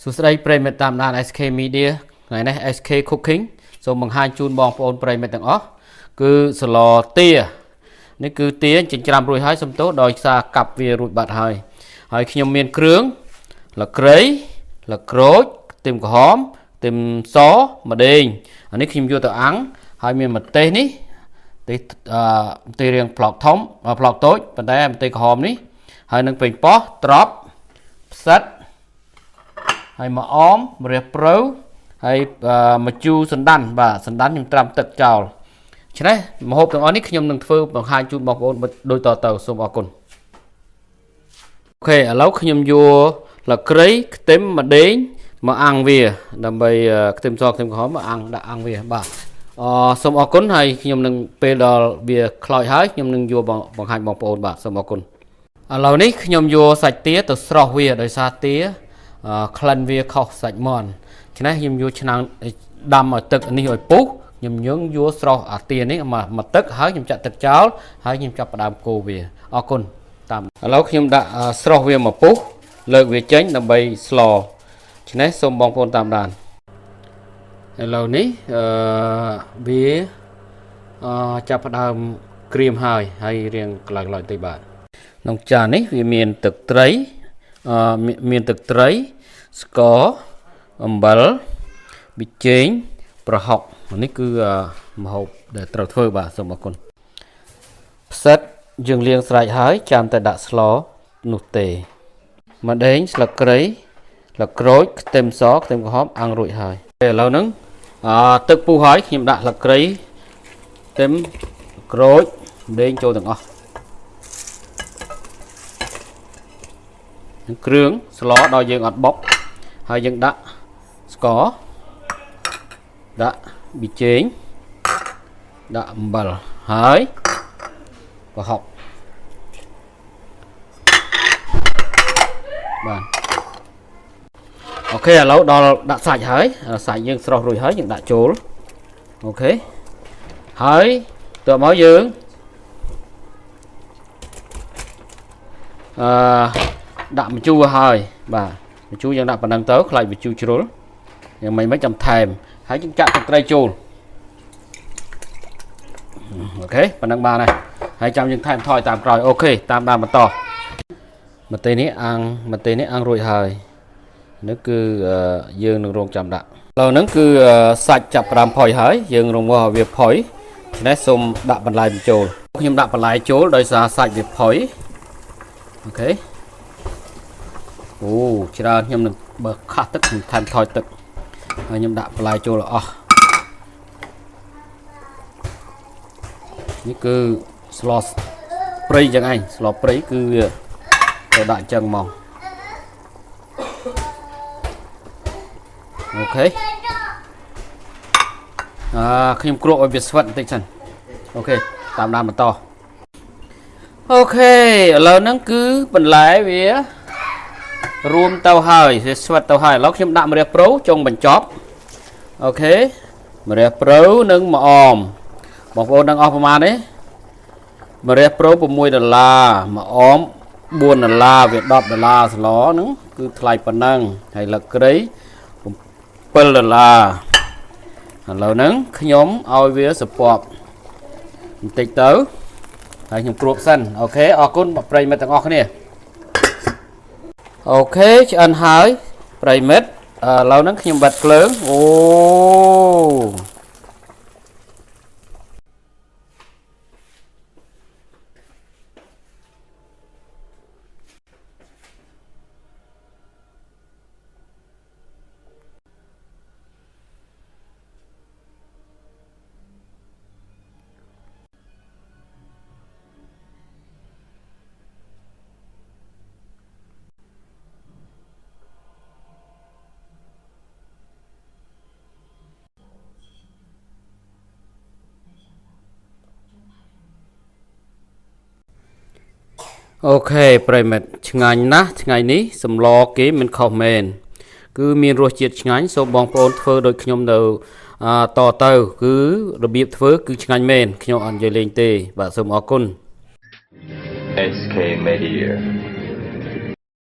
សួស្តីប្រិយមិត្តតាមដាន SK Media ថ្ងៃនេះ SK Cooking សូមបង្ហាញជូនបងប្អូនប្រិយមិត្តទាំងអស់គឺសឡទានេះគឺទាចិញ្ច្រាំរួចហើយសំទោសដោយសារកាប់វារួចបាត់ហើយហើយខ្ញុំមានគ្រឿងលក្រៃលក្រូចខ្ទឹមក្រហមខ្ទឹមសម្ដេងអានេះខ្ញុំយកទៅអាំងហើយមានម្ទេសនេះ ទេសអឺម្ទេសរាងប្លុកធំប្លុកតូចប៉ុន្តែម្ទេសក្រហមនេះហើយនឹងពេញប៉ោះត្រប់ផ្សិតហើយមកអមម្រះព្រៅហើយម្ជូរសណ្ដាន់បាទសណ្ដាន់ខ្ញុំត្រាំទឹកចោលច្នេះម្ហូបទាំងអស់នេះខ្ញុំនឹងធ្វើបង្ហាញជូនបងប្អូនដូចតទៅសូមអរគុណ OK ឥឡូវខ្ញុំយកលក្រៃខ្ទឹមម្ដេងមកអាំងវាដើម្បីខ្ទឹមសខ្ទឹមក្រហមមកអាំងដាក់អាំងវាបាទអសូមអរគុណហើយខ្ញុំនឹងពេលដល់វាខ្លោចហើយខ្ញុំនឹងយកបង្ហាញបងប្អូនបាទសូមអរគុណឥឡូវនេះខ្ញុំយកសាច់ទាទៅស្រោះវាដោយសារទាក្លិនវាខុសសាច់មាន់ច្នេះខ្ញុំយកឆ្នាំងដាំឲ្យទឹកនេះឲ្យពុះខ្ញុំយើងយកស្រោះអាទានេះមកទឹកហើយខ្ញុំចាក់ទឹកចោលហើយខ្ញុំចាប់ផ្ដើមកូរវាអរគុណតាមឥឡូវខ្ញុំដាក់ស្រោះវាមកពុះលើកវាចេញដើម្បីស្លច្នេះសូមបងប្អូនតាមដានឥឡូវនេះអឺវាអចាប់ផ្ដើមក្រៀមហើយហើយរៀងក្លៅៗតិចបាទក្នុងចាននេះវាមានទឹកត្រីអឺមានទឹកត្រីស្ករអំបិលប៊ីចេងប្រហុកនេះគឺម្ហូបដែលត្រូវធ្វើបាទសូមអរគុណផ្សិតយើងលាងស្រេចហើយចាំតែដាក់ស្លនោះទេម្ដេងស្លឹកគ្រៃស្លឹកក្រូចខ្ទឹមសខ្ទឹមក្រហមអាំងរួចហើយឥឡូវហ្នឹងអទឹកពុះហើយខ្ញុំដាក់ស្លឹកគ្រៃខ្ទឹមក្រូចម្ដេងចូលទាំងអស់គ្រឿងស្លដល់យើងអត់បុកហើយយើងដាក់ស្ករដាក់ប៊ីចេងដាក់អំបិលហើយប្រហុកបាទ OK ឥឡូវដល់ដាក់សាច់ហើយសាច់យើងស្រស់រួចហើយយើងដាក់ចូល OK ហើយតើមកយើងអឺដាក់ម្ជូរហើយបាទម្ជូរយើងដាក់ប៉ុណ្ណឹងទៅខ្លាចម្ជូរជ្រុលយ៉ាងម៉េចមិនចាំថែមហើយយើងចាក់ទឹកត្រីចូល OK ប៉ុណ្ណឹងបានហើយហើយចាំយើងថែមថយតាមក្រោយ OK តាមដានបន្តម្ទេសនេះអាំងម្ទេសនេះអាំងរួចហើយនេះគឺយើងនឹងរងចាំដាក់ឥឡូវហ្នឹងគឺសាច់ចាប់ផ្ដើមផុយហើយយើងរងមកឲ្យវាផុយច្នេះសូមដាក់បន្លែបញ្ចូលខ្ញុំដាក់បន្លែចូលដោយសារសាច់វាផុយ OK អូច្រើនខ្ញុំនឹងបើខះទឹកខ្ញុំថែមថយទឹកហើយខ្ញុំដាក់បន្លែចូលអស់នេះគឺស្លព្រៃចឹងឯងស្លព្រៃគឺវាទៅដាក់ចឹងមក OK អឺខ្ញុំគ្របឲ្យវាស្វិតបន្តិចសិន OK តាមដានបន្ត OK ឥឡូវហ្នឹងគឺបន្លែវារួមទៅហើយវាស្វិតទៅហើយឥឡូវខ្ញុំដាក់ម្រះព្រៅចុងបញ្ចប់ OK ម្រះព្រៅនិងម្អមបងប្អូនដឹងអស់ប្រមាណទេម្រះព្រៅ6ដុល្លារម្អម4ដុល្លារវា10ដុល្លារស្លហ្នឹងគឺថ្លៃប៉ុណ្ណឹងហើយលក្រី7ដុល្លារឥឡូវហ្នឹងខ្ញុំឲ្យវាសពប់បន្តិចទៅហើយខ្ញុំគ្របសិន OK អរគុណប្រិយមិត្តទាំងអស់គ្នា OK ឆ្អិនហើយប្រិយមិត្តឥឡូវហ្នឹងខ្ញុំបិទភ្លើងអូ OK ប្រិយមិត្តឆ្ងាញ់ណាស់ថ្ងៃនេះសម្លគេមិនខុសមែនគឺមានរសជាតិឆ្ងាញ់សូមបងប្អូនធ្វើដូចខ្ញុំនៅតទៅគឺរបៀបធ្វើគឺឆ្ងាញ់មែនខ្ញុំអត់និយាយលេងទេបាទសូមអរគុណ SK Media.